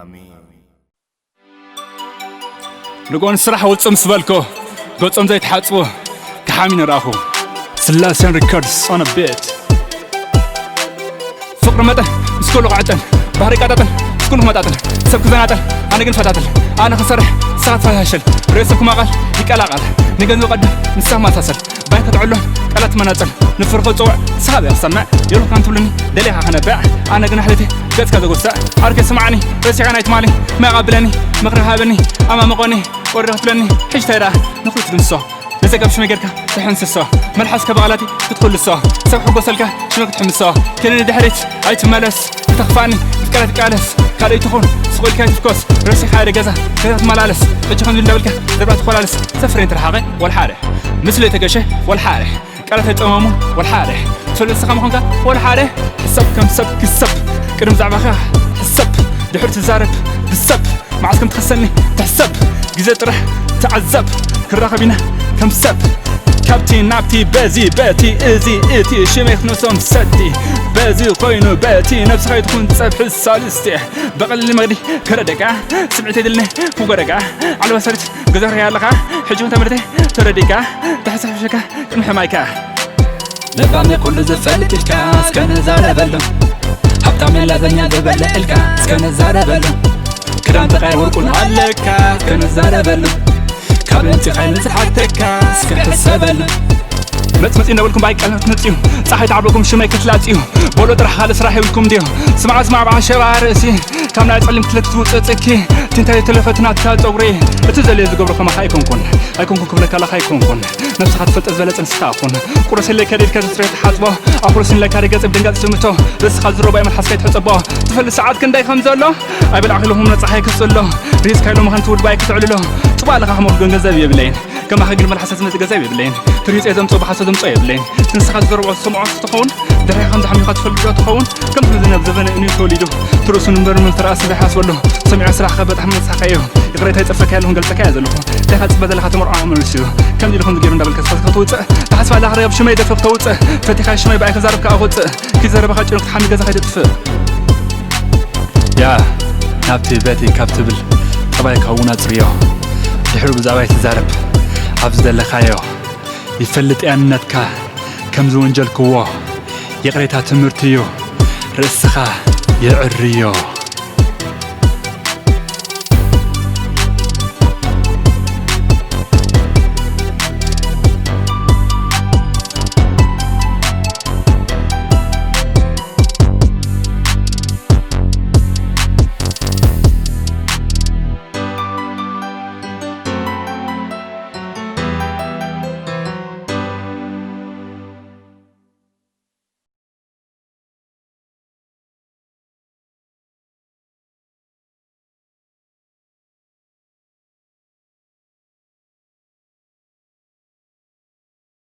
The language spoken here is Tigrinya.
ኣሜን። ንጎን ስራሕ ውፅእ ምስ በልኮ፣ ገጾም ዘይተሓጽቡ ክሓሚ ንረኣኹ። ስላሴን ሪከርድስ ኦን ቤት። ፍቕሪ መጠን ምስ ኩሉ ክዕጠን፣ ባህሪ ይቃጣጠል ምስ ኩሉ ክመጣጠል፣ ሰብ ክዘናጠል ኣነ ግን ፈታተል፣ ኣነ ክሰርሕ ንስኻ ትፈሻሽል፣ ርእስኩም ኣቓል ይቀላቐል፣ ንገንዘብ ቀድም ንስኻ ማሳሰል፣ ባይ ክትዕሎ ቃላት መናጽል፣ ንፍርኺ ጽውዕ ንስኻ ብያ ክሰምዕ፣ የልካን ትብሉኒ ደሊኻ ክነብዕ፣ ኣነ ግን ኣሕሊፊ ገጽካ ዘጉስዕ፣ ዓርከይ ስምዓኒ ረሲዕካ ናይ ትማሊ፣ ማይ ኣቐብለኒ ምኽሪ ሃበኒ፣ ኣማምቖኒ፣ ወርዲ ክትብለኒ፣ ሕጂ እንታይ ደኣ ንኹሉ ትድምስሶ፣ ንዘጋብ ሽመይ ጌርካ ትሕንስሶ፣ መልሓስካ ብቓላቲ ክትኹልሶ፣ ሰብ ሕጎሰልካ ሽመይ ክትሕምሶ፣ ከነ ንድሕሪት ኣይትመለስ፣ ክተኽፋኒ ፍቅራ ትቃለስ፣ ካልእ ትኹን ስቕ ኢልካ ኣይትፍኮስ፣ ረሲኻ ሓደ ገዛ ገዛ ትመላለስ፣ ሕጂ ከምዚ እንዳበልካ ዘብራ ትኾላለስ፣ ሰፍሬን ትረሓቐ ወልሓደ፣ ምስሉ የተገሸ ወልሓደ፣ ቃላት ኣይጠመሙ ወልሓደ፣ ትፈልጥ ንስኻ ምዃንካ ወልሓደ፣ ሕሰብ ከም ሰብ ክሰብ፣ ቅድም ዛዕባኻ ሕሰብ፣ ድሕር ትዛረብ ብሰብ፣ መዓስ ከም ትኸሰኒ ትሕሰብ፣ ግዜ ጥራሕ ተዓዘብ፣ ክራኸብ ኢና ከም ሰብ፣ ካብቲ ናብቲ በዚ በቲ እዚ እቲ ሽመይ ክነሶም ሰቲ፣ በዚ ኮይኑ በቲ ነብስኻ ይትኹን ጸብሒ ሳልስቲ፣ ብቐሊል መግዲ ከረደካ፣ ስምዒት የድልኒ ክጎረካ፣ ዓለባ ሰሪት ገዛርያ ኣለኻ፣ ሕጂ እውን ተመልተ ተረዲካ፣ ተሓሳሕብሸካ ቅድሚ ሕማይካ። ለባም ኩሉ ዝፈልጥ ኢልካ እስከ ንዛረበሉ፣ ሃብታም ላዛኛ ዝበልዕ ኢልካ እስከ ንዛረበሉ፣ ክዳን ተቐይር ወርቁን ኣለካ እስከ ንዛረበሉ፣ ካብ ምንጪ ኻይል ዝሓተካ እስከ ሕሰበሉ። መጽ መጽ እንዳበልኩም ብኣይ ቃል መጽ መጽዩ፣ ጸሓይ ተዓብለኩም ሽመይ ክትላጽዩ፣ በሎ ጥራሕ ካልእ ስራሕ የብልኩም ድዩ? ስምዓ ስምዓ ብዓሸባ ርእሲ፣ ካብ ናይ ጸሊም ትለክ ትውጽእ ጽኪ፣ ትንታይ ተለፈት ናትካ ጸጉሪ፣ እቲ ዘልየ ዝገብሮ ከማኻ ኣይኮንኩን፣ ኣይኮንኩን ክብለካ ለኻ ኣይኮንኩን፣ ነብስኻ ትፈልጠ ዝበለጸ ንስኻ ኣኹን፣ ቁርስ ኢለካ ዲድካ ዘስረየ ትሓጽቦ፣ ኣኹርስ ኢለካ ደገጽ ብድንጋጽ ትምቶ፣ ርእስኻ ዝረቦ ኣይመልሓስካ ይትሕጸቦ፣ ትፈልጥ ሰዓት ክንደይ ከም ዘሎ፣ ኣይበላዕክለኹም ነጻ ሃይ ክጽሎ፣ ሪስካ ኢሎም ኸንቲ ውድባይ ክትዕልሎ፣ ጽቡቕ ኣለኻ ክመልኩ ግን ገንዘብ የብለይን። ከማኻ ግን መልሓሳ ዝመጽእ ገንዘብ የብለይን። ትሪጽ እየ ዘምጽኦ ብሓሶት ዘምጽኦ የብለይን። ንስኻ ዝዘረብኦ ዝሰምዖ ትኸውን፣ ድሕሪኻ ከምዚ ሓሚኻ ትፈልጥ ዶ ትኸውን? ከም ትብሊ ናብ ዘበነ እንዩ ተወሊዱ። ትርእሱ ንበር መፍተር ኣስብ ዘይሓስበሉ። ሰሚዖ ስራሕኻ በጣሕ መሳኸዮ። ይቕሬታ ይጸርፈካ ያለኹን ገልጸካ እያ ዘለኹ። እንታይ ኻጽበ ዘለኻ ተመርዖ መልስ እዩ። ከምዚ ኢልኹም ዝገይሩ እንዳበልካ ስኻ ትውጽእ። ተሓስባ ኣለኻ ርያብ ሽመይ ደፍኽ ተውጽእ። ፈቲኻ ሽመይ ብኣይ ክዛረብ ከኣ ክውጽእ። ክዘረበኻ ጭኑክ ትሓሚ ገዛ ከይትጥፍእ። ያ ናብቲ በቲ ካብ ትብል ጠባይካ እውን ኣጽርዮ። ድሕሩ ብዛዕባይ ትዛረብ ኣብ ዝደለኻዮ። ይፈልጥ ያንነትካ ከም ዝወንጀልክዎ። ይቕሬታ ትምህርቲ እዩ ርእስኻ የዕርዮ።